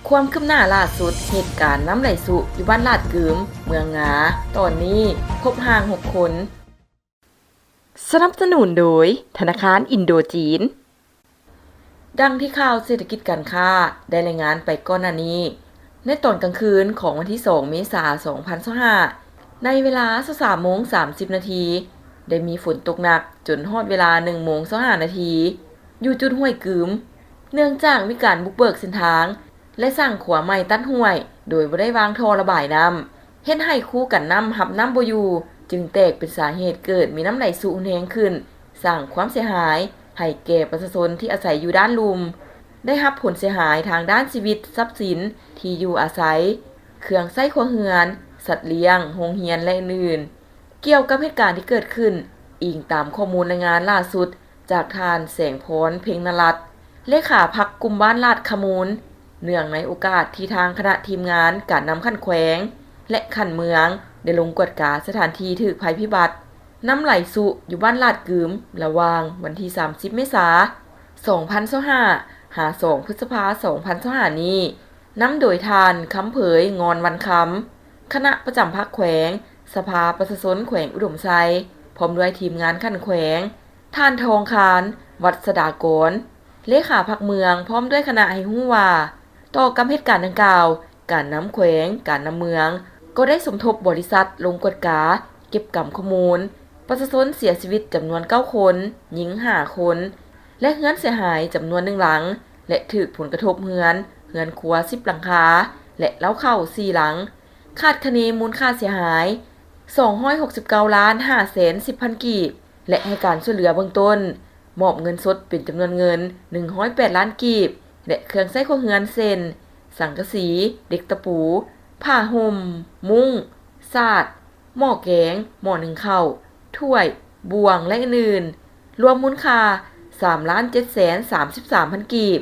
ຄວາມຄືບໜ້າລ່າສຸດ ເຫດການນ້ຳໄຫຼຊຸຢູ່ບ້ານລາດກຶມ ເມືອງງາ ຕອນນີ້ພົບຮ່າງຫົກຄົນ. ສະໜັບສະໜູນໂດຍ ທະນາຄານອິນໂດຈີນ. ດັ່ງທີ່ຂ່າວເສດຖະກິດການຄ້າໄດ້ລາຍງານໄປກ່ອນໜ້ານີ້, ໃນຕອນກາງຄືນຂອງວັນທີສອງ ເມສາ ສອງພັນຊາວຫ້າ ໃນເວລາຊາວສາມໂມງສາມສິບນາທີ ໄດ້ມີຝົນຕົກໜັກຈົນຮອດເວລາໜຶ່ງໂມງຊາວຫ້ານາທີ ຢູ່ຈຸດຫ້ວຍກຶມ, ເນື່ອງຈາກມີການບຸກເບີກເສັ້ນທາງ ແລະ ສ້າງຂົວໃໝ່ຕັດຫ້ວຍ ໂດຍບໍ່ໄດ້ວາງທໍ່ລະບາຍນ້ຳ ເຮັດໃຫ້ຄູກັນນ້ຳຮັບນ້ຳບໍ່ຢູ່ ຈຶ່ງແຕກເປັນສາເຫດເກີດມີນ້ຳໄຫຼຊຸຮຸນແຮງຂຶ້ນ, ສ້າງຄວາມເສຍຫາຍໃຫ້ແກ່ປະຊາຊົນທີ່ອາໄສຢູ່ດ້ານລຸ່ມ, ໄດ້ຮັບຜົນເສຍຫາຍທາງດ້ານຊີວິດ, ຊັບສິນ, ທີ່ຢູ່ອາໄສ, ເຄື່ອງໃຊ້ຄົວເຮືອນ, ສັດລ້ຽງ, ໂຮງຮຽນ ແລະ ອື່ນໆ. ກ່ຽວກັບເຫດການທີ່ເກີດຂຶ້ນ, ອີງຕາມຂໍ້ມູນລາຍງານລ່າສຸດຈາກທ່ານ ແສງພອນ ເພັງນະລັດ ເລຂາພັກກຸ່ມບ້ານລາດຂະມູນ, ເນື່ອງໃນໂອກາດທີ່ທາງຄະນະທີມງານການນຳຂັ້ນແຂວງ ແລະ ຂັ້ນເມືອງ ໄດ້ລົງກວດກາສະຖານທີ່ຖືກໄພພິບັດນ້ຳໄຫຼຊຸຢູ່ບ້ານລາດກຶມ ລະຫວ່າງວັນທີສາມສິບ ເມສາ ສອງພັນຊາວຫ້າ ຫາ ສອງ ພຶດສະພາ ສອງພັນຊາວຫ້ານີ້, ນຳໂດຍທ່ານ ຄຳເຜີຍ ງອນວັນຄຳ ຄະນະປະຈຳພັກແຂວງ, ສະພາປະຊາຊົນແຂວງອຸດົມໄຊ ພ້ອມດ້ວຍທີມງານຂັ້ນແຂວງ, ທ່ານ ທອງຄານ ວັດສະດາກອນ ເລຂາພັກເມືອງ ພ້ອມດ້ວຍຄະນະ ໃຫ້ຮູ້ວ່າ ຕໍ່ກັບເຫດການດັ່ງກ່າວ, ການນຳແຂວງ, ການນຳເມືອງ ກໍໄດ້ສົມທົບບໍລິສັດລົງກວດກາ, ເກັບກຳຂໍ້ມູນ ປະຊາຊົນເສຍຊີວິດຈຳນວນເກົ້າຄົນ, ຍິງຫ້າຄົນ ແລະ ເຮືອນເສຍຫາຍຈຳນວນໜຶ່ງຫຼັງ ແລະ ຖືກຜົນກະທົບເຮືອນ, ເຮືອນຄົວສິບຫຼັງຄາ ແລະ ເລົ້າເຂົ້າສີ່ຫຼັງ, ຄາດຄະເນມູນຄ່າເສຍຫາຍສອງຮ້ອຍຫົກສິບເກົ້າລ້ານຫ້າແສນສິບພັນກີບ ແລະ ໃຫ້ການຊ່ວຍເຫຼືອເບື້ອງຕົ້ນ, ມອບເງິນສົດເປັນຈຳນວນເງິນໜຶ່ງຮ້ອຍແປດລ້ານກີບ ແລະ ເຄື່ອງໃຊ້ຄົວເຮືອນເຊັ່ນ ສັງກະສີ, ເຫຼັກຕະປູ, ຜ້າຫົ່ມ, ມຸ້ງ, ສາດ, ໝໍ້ແກງ, ໝໍ້ໜຶ້ງເຂົ້າ, ຖ້ວຍ, ບ່ວງ ແລະ ອື່ນໆ ລວມມູນຄ່າສາມລ້ານເຈັດແສນສາມສິບສາມພັນກີບ,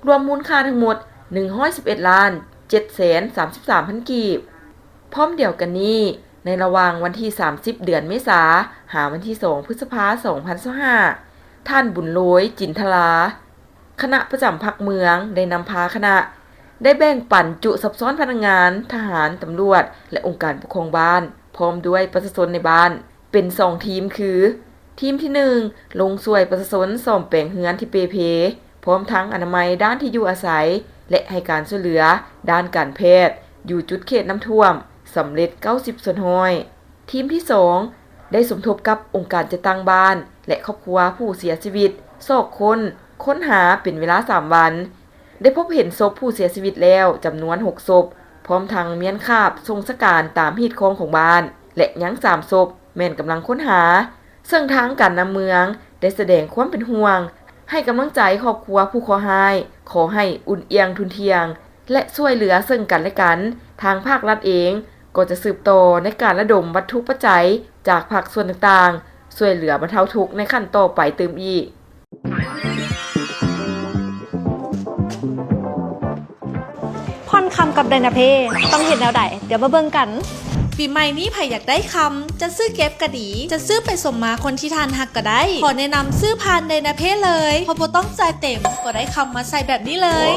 ລວມມູນຄ່າທັງໝົດໜຶ່ງຮ້ອຍສິບເອັດລ້ານເຈັດແສນສາມສິບສາມພັນກີບ. ພ້ອມດຽວກັນນີ້, ໃນລະຫວ່າງວັນທີສາມສິບ ເດືອນເມສາ ຫາວັນທີສອງ ພຶດສະພາ ສອງພັນຊາວຫ້າ ທ່ານ ບຸນໂລຍ ຈິນທະລາ ຄະນະປະຈຳພັກເມືອງ ໄດ້ນຳພາຄະນະ ໄດ້ແບ່ງປັນຈຸຊັບຊ້ອນພະນັກງານ, ທະຫານ, ຕຳຫຼວດ ແລະ ອົງການປົກຄອງບ້ານ ພ້ອມດ້ວຍປະຊາຊົນໃນບ້ານ ເປັນສອງທີມຄື ທີມທີໜຶ່ງ ລົງຊ່ວຍປະຊາຊົນສ້ອມແປງເຮືອນທີ່ເປ່ເພ, ພ້ອມທັງອະນາໄມດ້ານທີ່ຢູ່ອາໄສ ແລະ ໃຫ້ການຊ່ວຍເຫຼືອດ້ານການແພດ ຢູ່ຈຸດເຂດນ້ຳຖ້ວມສຳເລັດເກົ້າສິບສ່ວນຮ້ອຍ. ທີມທີສອງ ໄດ້ສົມທົບກັບອົງການຈັດຕັ້ງບ້ານ ແລະ ຄອບຄົວຜູ້ເສຍຊີວິດ ຊອກຄົ້ນ, ຄົ້ນຫາເປັນເວລາສາມວັນ, ໄດ້ພົບເຫັນສົບຜູ້ເສຍຊີວິດແລ້ວຈຳນວນຫົກສົບ, ພ້ອມທັງມ້ຽນຄາບສົ່ງສະການຕາມຮີດຄອງຂອງບ້ານ ແລະ ຍັງສາມສົບແມ່ນກຳລັງຄົ້ນຫາ, ເຊິ່ງທາງການນຳເມືອງໄດ້ສະແດງຄວາມເປັນຫ່ວງ, ໃຫ້ກຳລັງໃຈຄອບຄົວຜູ້ເຄາະຮ້າຍ, ຂໍໃຫ້ອຸ່ນອຽງທຸ່ນທ່ຽງ ແລະ ຊ່ວຍເຫຼືອເຊິ່ງກັນແລະກັນ. ທາງພາກລັດເອງກໍຈະສືບຕໍ່ໃນການລະດົມວັດຖຸປັດໄຈຈາກພາກສ່ວນຕ່າງໆ ຊ່ວຍເຫຼືອບັນເທົາທຸກໃນຂັ້ນຕໍ່ໄປຕື່ມອີກ. ຜ່ອນຄຳກັບໄດນາເພ ຕ້ອງເຮັດແນວໃດ? ດຽວມາເບິ່ງກັນ. ປີໃໝ່ນີ້ໃຜຢາກໄດ້ຄຳ ຈະຊື້ເກັບກໍດີ ຈະຊື້ໄປສົມມາຄົນທີ່ທ່ານຮັກກໍໄດ້. ຂໍແນະນຳຊື້ຜ່ານໄດນາເພເລີຍ ເພາະບໍ່ຕ້ອງຈ່າຍເຕັມ ກໍໄດ້ຄຳມາໃສ່ແບບນີ້ເລີຍ.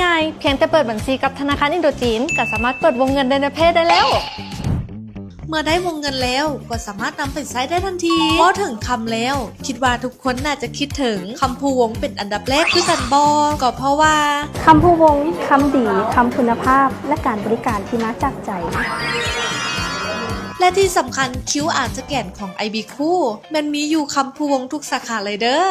ງ່າຍໆ ພຽງແຕ່ເປີດບັນຊີກັບທະນາຄານອິນໂດຈີນ ກໍສາມາດເປີດວົງເງິນໄດນາເພໄດ້ແລ້ວ. ເມື່ອໄດ້ວົງເງິນແລ້ວ ກໍສາມາດນຳໄປໃຊ້ໄດ້ທັນທີ. ເວົ້າເຖິງຄຳແລ້ວ ຄິດວ່າທຸກຄົນໜ້າຈະຄິດເຖິງຄຳພູວົງເປັນອັນດັບແລກຄືກັນບໍ່? ກໍເພາະວ່າ ຄຳພູວົງ ຄຳດີ ຄຳຄຸນນະພາບ ແລະ ການບໍລິການທີ່ມາຈາກໃຈ. ແລະ ທີ່ສຳຄັນ ຄິວອາ ສະແກນຂອງ ໄອບີ ຄູ ແມ່ນມີຢູ່ຄຳພູວົງທຸກສາຂາເລີຍເດີ້.